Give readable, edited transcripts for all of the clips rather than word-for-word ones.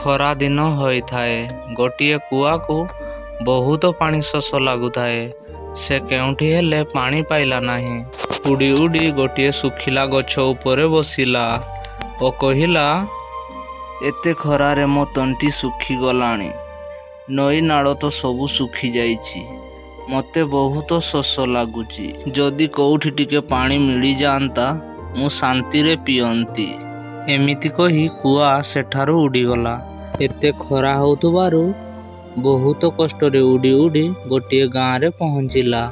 ଖରାଦିନ ହୋଇଥାଏ। ଗୋଟିଏ କୁଆକୁ ବହୁତ ପାଣି ଶୋଷ ଲାଗୁଥାଏ। ସେ କେଉଁଠି ହେଲେ ପାଣି ପାଇଲା ନାହିଁ। ଉଡ଼ି ଉଡ଼ି ଗୋଟିଏ ଶୁଖିଲା ଗଛ ଉପରେ ବସିଲା ଓ କହିଲା, ଏତେ ଖରାରେ ମୋ ତଣ୍ଟି ଶୁଖିଗଲାଣି। ନଈ ନାଳ ତ ସବୁ ଶୁଖିଯାଇଛି। ମୋତେ ବହୁତ ଶୋଷ ଲାଗୁଛି। ଯଦି କୋଉଠି ଟିକେ ପାଣି ମିଳିଯାଆନ୍ତା, ମୁଁ ଶାନ୍ତିରେ ପିଅନ୍ତି। ଏମିତି କହି କୁଆ ସେଠାରୁ ଉଡ଼ିଗଲା। ଏତେ ଖରା ହେଉଥିବାରୁ ବହୁତ କଷ୍ଟରେ ଉଡ଼ି ଉଡ଼ି ଗୋଟିଏ ଗାଁରେ ପହଞ୍ଚିଲା।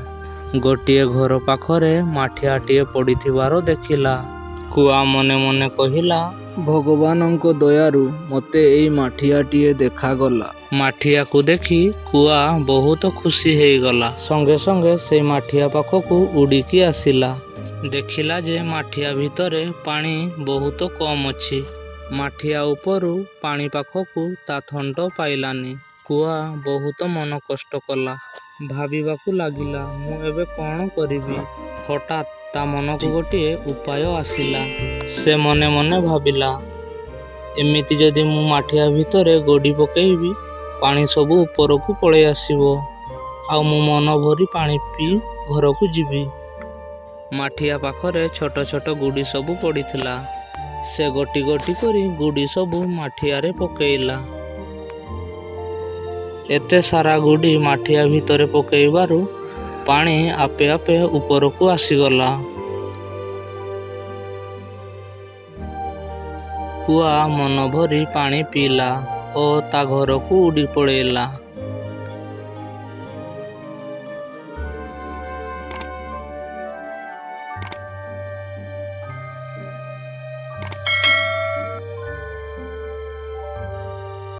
ଗୋଟିଏ ଘର ପାଖରେ ମାଠିଆଟିଏ ପଡ଼ିଥିବାର ଦେଖିଲା। କୁଆ ମନେ ମନେ କହିଲା, ଭଗବାନଙ୍କ ଦୟାରୁ ମୋତେ ଏଇ ମାଠିଆଟିଏ ଦେଖାଗଲା। ମାଠିଆକୁ ଦେଖି କୁଆ ବହୁତ ଖୁସି ହେଇଗଲା। ସଙ୍ଗେ ସଙ୍ଗେ ସେଇ ମାଠିଆ ପାଖକୁ ଉଡ଼ିକି ଆସିଲା। ଦେଖିଲା ଯେ ମାଠିଆ ଭିତରେ ପାଣି ବହୁତ କମ୍ ଅଛି। ମାଠିଆ ଉପରୁ ପାଣି ପାଖକୁ ତା ଥଣ୍ଟ ପାଇଲାନି। କୁଆ ବହୁତ ମନ କଷ୍ଟ କଲା। ଭାବିବାକୁ ଲାଗିଲା, ମୁଁ ଏବେ କ'ଣ କରିବି? ହଠାତ୍ ତା ମନକୁ ଗୋଟିଏ ଉପାୟ ଆସିଲା। ସେ ମନେ ମନେ ଭାବିଲା, ଏମିତି ଯଦି ମୁଁ ମାଠିଆ ଭିତରେ ଗୋଡ଼ି ପକେଇବି, ପାଣି ସବୁ ଉପରକୁ ପଳେଇ ଆସିବ, ଆଉ ମୁଁ ମନ ଭରି ପାଣି ପିଇ ଘରକୁ ଯିବି। ମାଠିଆ ପାଖରେ ଛୋଟ ଛୋଟ ଗୁଡ଼ି ସବୁ ପଡ଼ିଥିଲା। ସେ ଗୋଟି ଗୋଟି କରି ଗୁଡ଼ି ସବୁ ମାଠିଆରେ ପକେଇଲା। ଏତେ ସାରା ଗୁଡ଼ି ମାଠିଆ ଭିତରେ ପକେଇବାରୁ ପାଣି ଆପେ ଆପେ ଉପରକୁ ଆସିଗଲା। କୁଆ ମନ ଭରି ପାଣି ପିଇଲା ଓ ତା ଘରକୁ ଉଡ଼ି ପଳେଇଲା।